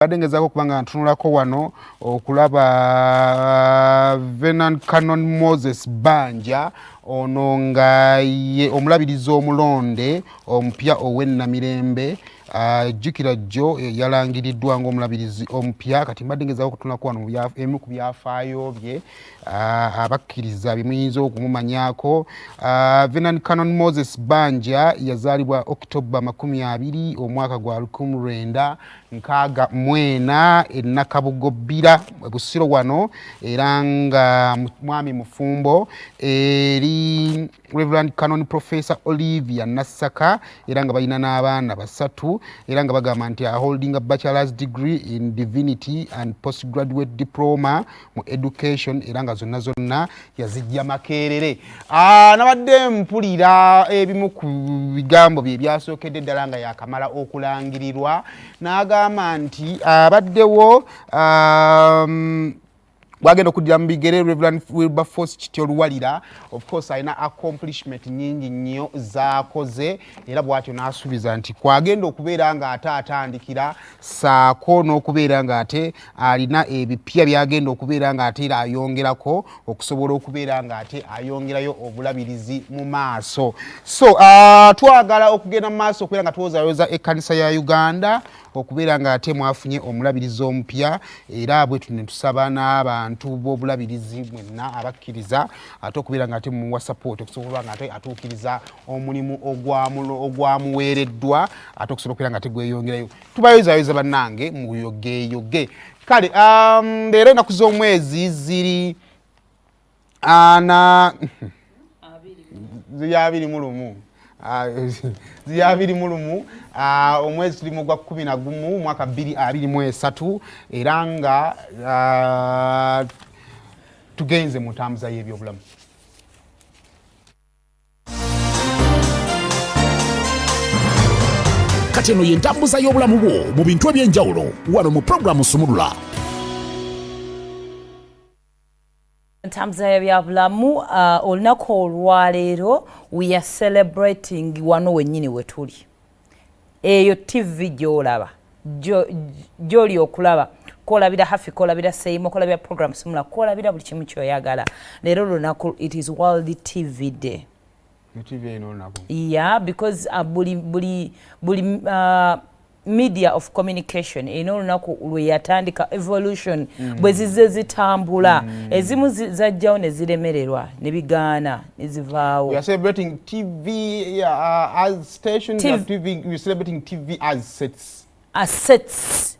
Mbadde ngezaako okuba nga ntunulako wano okulaba Venan Canon Moses Banja, ono nga ye omulabirizi omulonde omupya ow'e Namirembe. Jjukira jjo yalangiriddwa ng'omulabirizi omupya. Kati mbadde ngezaako okutunulako wano ebimu ku byafaayo bye, abakkiriza bye muyinza okumumanyako. Venan Canon Moses Banja yazaalibwa October 20 omwaka gwa 1964 e Nakabugo Bbira, Busiro wano, era nga mwami mufumbo eri Reverend Canon Professor Olivia Nassaka, era nga balina n'abaana basatu, era nga bagamba nti holding a bachelor's degree in divinity and postgraduate diploma mu education, era nga zonna zonna yazijja Makerere. Nabadde mpulira ebimu ku bigambo bye byasookedde ddala nga yakamala okulangirirwa, n'agamba nti abaddewo bwagenda okuddira mu bigere Reverend Wilberforce Kityo Luwalira. Of course alina accomplishment nyingi nnyo z'akoze, era bw'atyo n'asuubiza nti kwagenda okubeera ng'ate atandikira, saako n'okubeera ng'ate alina ebipya byagenda okubeera ng'ate era ayongerako okusobola okubeera ng'ate ayongerayo obulabirizi mu maaso. So twagala okugenda mu maaso okubeera nga twozayoza ekkanisa ya Uganda okubeera ng'ate mwafunye omulabirizi omupya, era bwe ne tusaba n'abantu b'obulabirizi mwenna abakkiriza ate okubeera ng'ate mumuwa support okusobola nga ate atuukiriza omulimu ogwamuweereddwa, ate okusobola okubeera nga tegweyongerayo. Tubayozayoza bannange, muyogeyoge. Kale leero ennaku z'omwezi ziri ana, ziri 21, ziri 21, omwezi tuli mu gwa 11, mwaka 2023, era nga tugenze mu ntambuza y'ebyobulamu. Kati eno ye ntambuza y'obulamu bwo mu bintu eby'enjawulo wano mu puroguramu Sumulula. Ntambuza y'ebyabulamu, olunaku olwaleero we are celebrating wano wennyini we tuli. Eyo TV gy'olaba, gy'oli okulaba, kolabira Hafi, kolabira Seimo, kolabira program Sumula, kolabira buli kimu kyoyagala. Leero lunaku, it is World TV Day. Yeah, because buli media of communication erina olunaku lwe yatandika evolution. Bwe zizze zitambula, ezimu zajjawo ne ziremererwa ne bigaana ne zivaawo. We are celebrating TV as stations. TV. TV, we are celebrating TV as sets. Assets.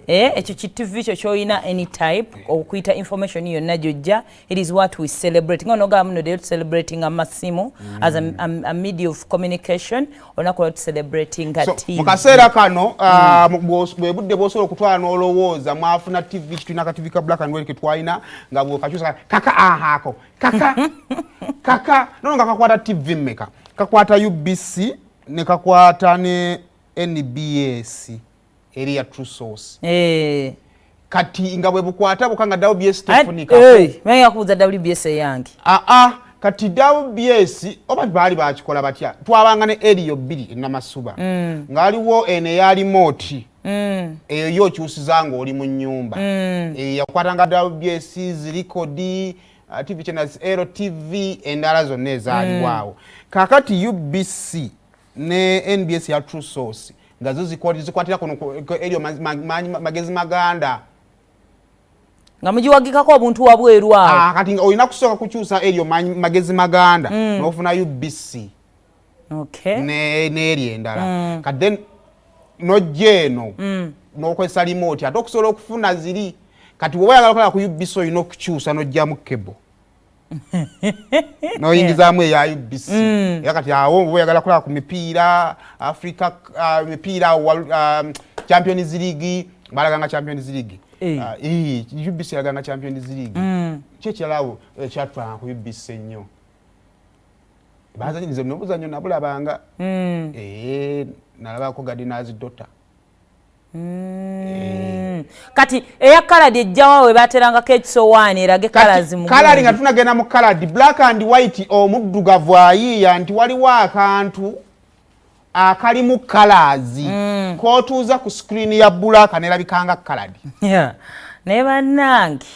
Ekyo ki TV kyo kyolina, any type, okuyita information yonna gyojja, it is what we celebrate. Nga onogamba muno leero celebrating amasimu as a media of communication, olunaku lwa celebrating So, TV. Mu kaseera kano bwe budde bw'osobola okutwala n'olowooza mwafuna TV. Kitulina ka TV ka black and white ketwalina nga bw'okakyusa kaka ahaako kaka kaka nono nga kakwata TV mmeka? Kakwata UBC ne kakwata ne NBS eri ya True Source. Kati nga bwe bukwata buka nga WBS tefunika. Manyi yakubuuza WBS eyange. Aa, kati WBS oba baali bakikola batya? Twabanga ne eriyo bbiri enamasuba, ng'aliwo eno eya remote. Eyo yo okyusiza ng'oli mu nnyumba. Eyo yakwatanga WBS, zirikodi, TV channels, LTV, endala zonna ezaaliwo. Kaakati UBC ne NBS ya True Source nga zo zikwatira kuno eryo Magezi Maganda. Nga mugiwagikako obuntu wabweru awo. Ah, kati nga olina kusooka kukyusa eryo Magezi Maganda, n'ofuna UBC n'eri endala. Kati then nojja eno n'okozesa remote ate okusobola okufuna ziri. Kati bw'oba oyagala okola ku UBC, olina okukyusa n'ojjamu cable n'oyingizaamu eya UBC. Era kati awo oba oyagala kulaba ku mipiira Africa, mipiira Champions League, balaganga Champions League. UBC yalaganga Champions League. Ki ekirala awo ekyatwalanga ku UBC ennyo? Bazanyiriza nobuzanyo nabulabanga. Nalabako Gardener's Daughter. Kati eya coloured ejjawa we baterangako ekisowaani erage colours mu Coloured nga tunagenda mu coloured, black and white, omuddugavu ayiiya nti waliwo akantu. Akalimu colours, kotuuza ku screen ya black nerabikanga colored. Naye bannange,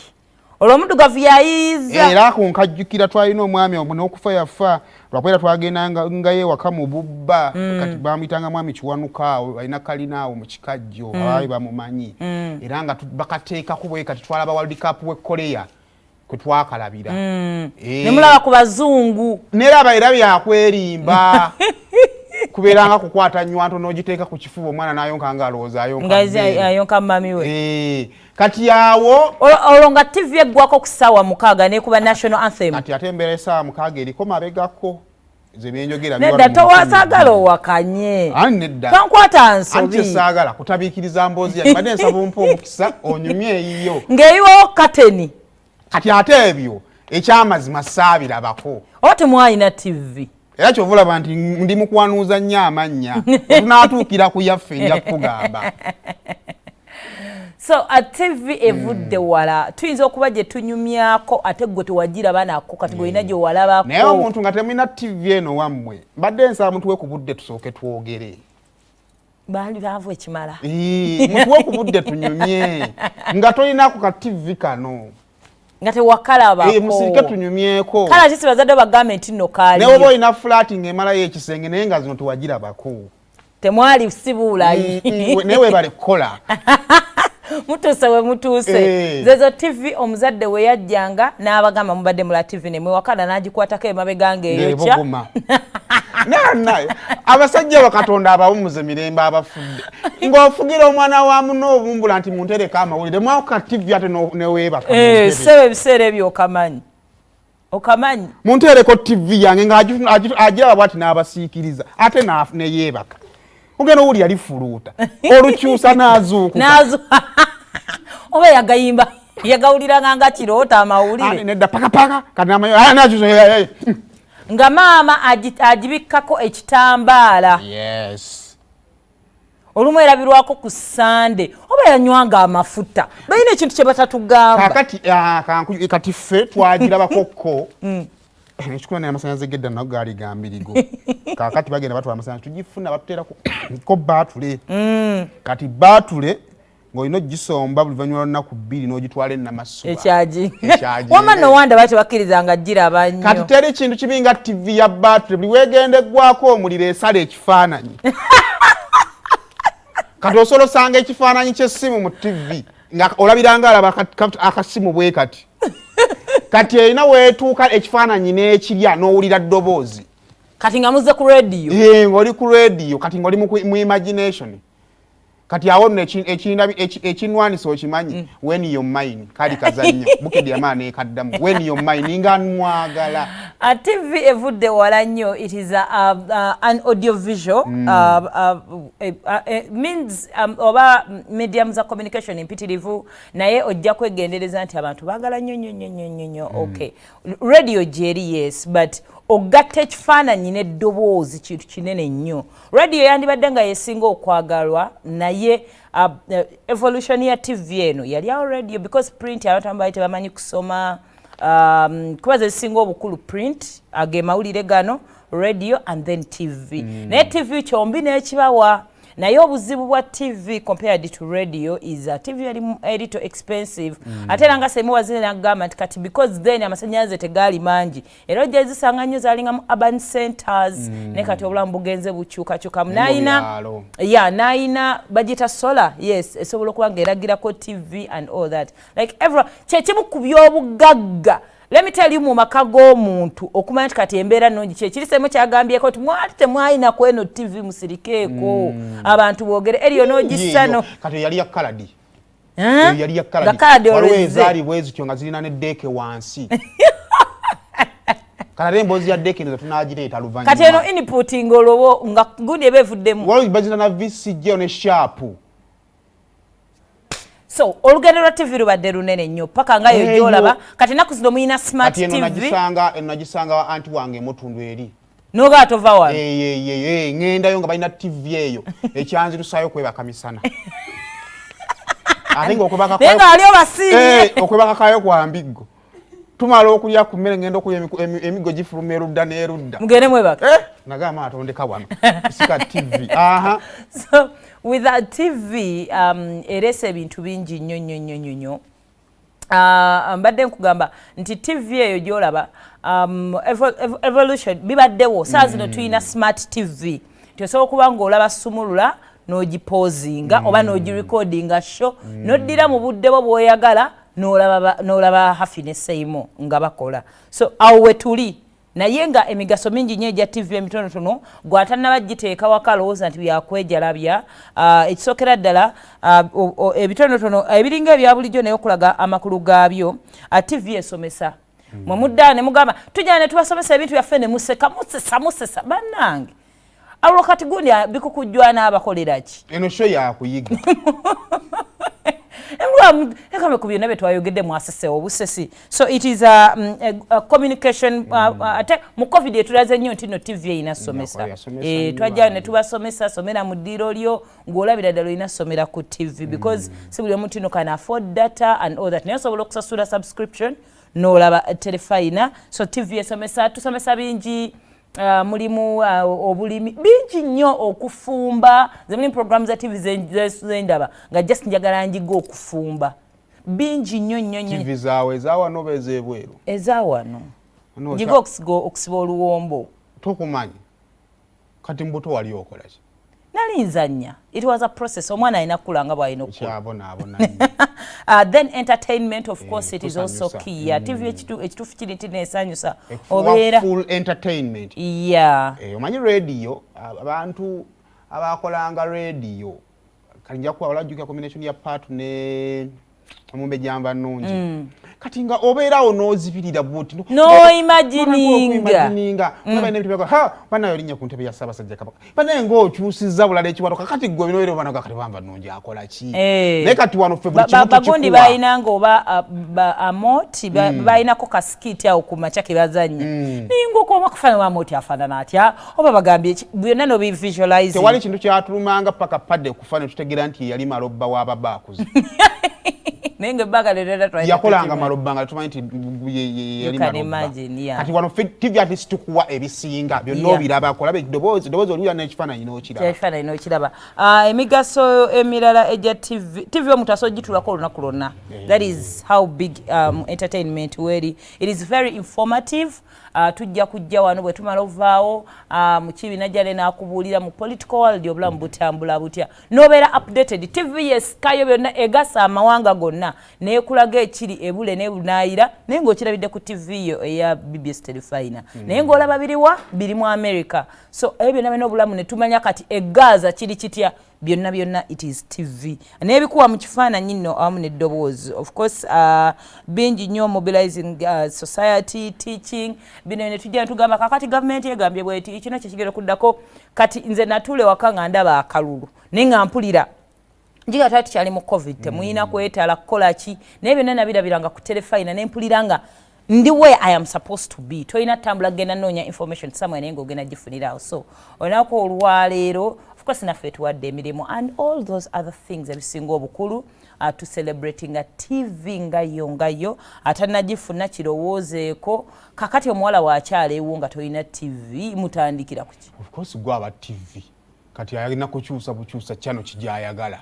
olwo omuddugavu yayiiza. Era ku nkajjukira twalina omwami omwo n'okufa yafa lwakubeera twagenda nga ye waka mu bubba. Kati bamuyitanga Mwami Kiwanuka awo, alina kalina awo mu Kikajjo, abaali bamumanyi. Era nga bakateekako bwe kati twalaba World Cup we Korea kwe twakalabira. Ne mulaba ku bazungu. Neraba era byakwerimba, kubeera nga kukwata nywanto n'ogiteeka ku kifuba, omwana n'ayonka nga alowooza ayonka nga bbeere. Ayonka mami we. Kati awo Olwo nga TV eggwako ku ssaawa 6 nekuba national anthem. Kati ate embeera essaawa 6 eriko mabegako ze byenjogera. Nedda, towasaagala owakanye. Ani nedda. Tonkwata Anti nsobi. Kyesaagala kutabiikiriza mboozi yange, badde nsaba ompa omukisa onyumye eyiyo. Ng'eyiwawo kateni. Kati ate ebyo ekyamazima saabirabako. Oba temwalina TV? Era kyova olaba nti ndi mu kwanuuza nnyo amannya. Tunaatuukira ku yaffe nja kukugamba. So a TV evudde wala, tuyinza okuba gye tunyumyako ate gwe tewagiraba nako, kati gweolina gye walabako. Naye omuntu nga temulina TV eno wammwe, mbadde nsaba mutuwe ku budde tusooke twogere. Baali baavu ekimala. Mutuwe ku budde tunyumye nga tolinako ka TV kano. Nga tewakalabako. Musirike tunyumyeko. Kale ate si bazadde bagambe nti nno Naye oba kaaliyo. olina flat ng'emalayo ekisenge, naye nga zino tewagirabako. Temwali sibuulayi. Naye weebale kukola. Mutuuse we mutuuse. Zezo TV omuzadde we yajjanga n'abagamba mubadde mula TV ne mwewakana, n'agikwatako emabega ng'eyokya. Ng'ebuguma. Naye abasajja bakatonda abawumuze mirembe abafudde, ng'ofugira omwana wa muno obumbula nti muntereko amawulire mwaka TV ate neweebaka mu ntebe. Ssebo, ebiseera ebyo okamanyi, okamanyi. Muntereko TV yange ng'agiraba bwati n'abasiikiriza ate neyeebaka, ogenda owulira lifuluuta olukyusa n'azuukuka. Nazo oba yagayimba yagawuliranga nga kiroota amawulire. Nedda, pakapaka kati namanyi nakyusa eh, eh. Nga maama agibikkako ekitambaala. Yes. Olumu erabirwako ku Sande, oba yanywanga amafuta, balina ekintu kye batatugamba. Kakati kati ffe twagirabako ko ekikula, naye amasanyalaze gedda nago gaali gambirigo. Kakati bagenda batwala amasanyalaze, tugifuna batuteerako ko baatule. Kati baatule ng'olina ogisomba buli luvannyuma lwa nnaku 2 n'ogitwala enamasuba. Ekyagi. Ekyagi. Wama nowanda bali tebakkirizanga giraba Kati nnyo. Teri kintu kibi nga TV ya baatule, buli wegenda eggwako omuliro esala ekifaananyi. Kati osobola osanga ekifaananyi ky'essimu mu TV nga olabiranga alaba akasimu bwe kati. Kati erina weetuuka ekifaananyi n'ekirya n'owulira ddoboozi. Kati nga muzze ku rediyo. Ng'oli ku rediyo, kati ng'oli mu imagination. Kati awo nno ekinwanisa okimanyi, "When you're mine" kali kazannyo Bukedi yamala nekaddamu, "When you're mine" nga nwagala. TV evudde wala nnyo. It is an audio visual means oba medium za communication mpitirivu, naye ojja kwegendereza nti abantu baagala nnyo nnyo nnyo nnyo nnyo nnyo. Okay, radio gyeri, yes, but ogatta ekifaananyi n'eddoboozi kintu kinene nnyo. Radio yandibadde nga yesinga okwagalwa, naye evolution ya TV eno yali awo radio, because print abantu abamu baali tebamanyi kusoma, kuba ze zisinga obukulu print, age mawulire gano, radio and then TV. Naye TV kyombi n'ekibawa, naye obuzibu bwa TV compared to radio is TV eri a little expensive. Ate era nga semu wazire nagamba nti kati because then amasanyalaze tegaali mangi, era ojja zisanga nnyo zaalinga mu urban centers. Naye kati obulamu bugenze bukyukakyukamu. Naye mu nayina byalo. Ya, nayina bagiyita solar, yes, esobola okuba nga eragirako TV and all that, like every kyekimu ku byobugagga. Let me tell you, mu maka g'omuntu okumanya nti kati embeera nnungi, kyekirisemu kyagambyeko nti mwali temwalina ku eno TV, musirikeeko. Abantu boogere eriyo n'ogisano. Yeeyo, kati yali ya colored. Eh? Eyo yali ya Nga colored. colored. Waliwo Olwezze. ezaali bwe zityo nga zirina neddeeke wansi. Kati ate emboozi ya ddeeke ezo tunagireeta luvannyuma. Kati eno input ng'olwobo nga gundi eba evuddemu. Waliwo bazina na VCJ ne Sharp. So olugendo lwa TV lubadde lunene nnyo paka nga yo Eyo. gyolaba kati ennaku zino muyina smart Kati eno TV. Nagisanga eno, nagisanga wa anti wange emutundu eri. Nogaa tova wano. Ŋŋendayo nga balina TV eyo, ekyanzirusayo kwebaka misana, ate nga okwebaka Naye nga wali obasiimye. Okwebaka kayo kwa mbiggo. Tumala okulya ku mmere, ngenda okulya emiggo gifuluma erudda n'erudda. Mugende mwebaka. Eh? Nagamba atondeka wano sika TV. Aha. So with that TV, erese ebintu bingi nnyo nnyo nnyo nnyo nnyo. Mbadde nkugamba nti TV eyo gyolaba, evolution bibaddewo. Saa zino tulina smart TV, nti osobola okuba ng'olaba Sumulula n'ogipausinga oba n'ogirecordinga show, n'oddira mu budde bwo bw'oyagala n'olaba Hafi ne Seimo nga bakola. So awo we tuli, naye nga emigaso mingi nnyo egya TV emitonotono gw'atannaba giteeka waka alowooza nti byakwejalabya. Ekisookera ddala, ebitonotono ebiringa ebya bulijjo, naye okulaga amakulu gaabyo, TV esomesa. Mwe mudda ne mugamba tujja ne tubasomesa ebintu byaffe ne museka, musesa, musesa. Bannange, alwo kati gundi bikukujjwa n'abakolera ki? Eno show yakuyiga. Ekame ku byonna bye twayogedde mwasesewo obusesi. So it is a communication. Ate mu COVID etulaze nnyo nti no TV erina somesa. Yasomesa nnyo Twajjayo ne abantu. tubasomesa, somera mu ddiiro lyo ng'olabira ddala olina somera ku TV, because si buli omu tino can afford data and all that, naye osobola okusasula subscription n'olaba Terefayina. So TV esomesa, tusomesa bingi. Mulimu obulimi bingi nnyo, okufumba. Ze mulimu program za TV zendaba nga just njagala njiga okufumba, bingi nnyo nnyo nnyo. TV zaawe ezawano oba ez'ebweru? Ezawano. No, njiga okusiba oluwombo. Tokumanyi kati mbuto wali okola ki? Nali nzannya. It was a process. Omwana alina kukula nga bw'alina okukula. Kyabonaabona nnyo. Then entertainment, of course, it is also tusanyusa. key. Yeah, TV ekituufu kiri nti nesanyusa. Ekufuwa obeera full entertainment. Omanyi radio, abantu abakolanga radio kati nja kuba olajjukira combination ya Patu ne Omumbejja Nva Nnungi. Kati nga obeerawo n'ozibirira bwoti No-imagininga. Ha, banaye olinnya ku ntebe ya Ssaabasajja Kabaka, banaye ng'okyusizza bulala ekiwato. Kakati gwe bino era obanaga kati Bamba Nnungi akola ki? Naye kati wano ffe buli kimu Bagundi tukikuwa. Balina nga oba Amoti balinako kaskit awo ku makya ke bazannya, naye ngaokoma kufaanana Amoti afaanana atya oba bagambye ki, byonna nobivisualize. Tewali kintu kyatulumanga paka padde kufa ne tutegeera nti yali malobba w'ababaakuzi. Naye nga ebbanga lyonna twali Yakolanga tetukimanyi. malobba nga tumanyi nti yali You can malobba. imagine, yeah. Kati wano ffe TV at least tukuwa ebisinga byonna. Obirabako, olaba eddoboozi, eddoboozi oliwulira n'ekifaananyi n'okiraba. Ekifaananyi n'okiraba. Emigaso emirala egya TV, TV omuntu asobola ogituulako olunaku lwonna. That is how big entertainment weri. It is very informative. Tujja kujja wano bwe tumala ovaawo mu kibi najja ne n'akubuulira mu political world obulamu butambula butya, n'obeera updated. TV yesikayo byonna, egasa amawanga gonna, neekulaga ekiri ebule nebunaayira, naye ng'okirabidde ku TV yo eya BBS Terefayina, naye ng'olaba biriwa biri mu America. So ebyo byonna byonna obulamu ne tumanya kati egaza kiri kitya, byonna byonna it is TV n'ebikuwa mu kifaananyi nno awamu n'eddoboozi. Of course, bingi nnyo, mobilizing society, teaching, bino ne tujja ne tugamba kakati gavumenti egambye bweti, kino kyekigenda okuddako. Kati nze natuula ewaka nga ndaba akalulu, naye nga mpulira njiga twali tukyali mu COVID, temuyina kwetala kukola ki, naye byonna nabirabiranga ku Terefayina nempulira nga ndi where I am supposed to be. Tolina tambula genda noonya information somewhere, naye ngaogenda gifunirawo. So olunaku olwaleero, of course, naffe tuwadde emirimu and all those other things. Ebisinga obukulu, to celebratinga TV nga yo nga yo atanagifuna kirowoozeeko. Kakati omuwala wakyala ewo nga tolina TV, mutandikira kuki? Of course, gwe aba TV kati alina kukyusa bukyusa kyano kijayagala.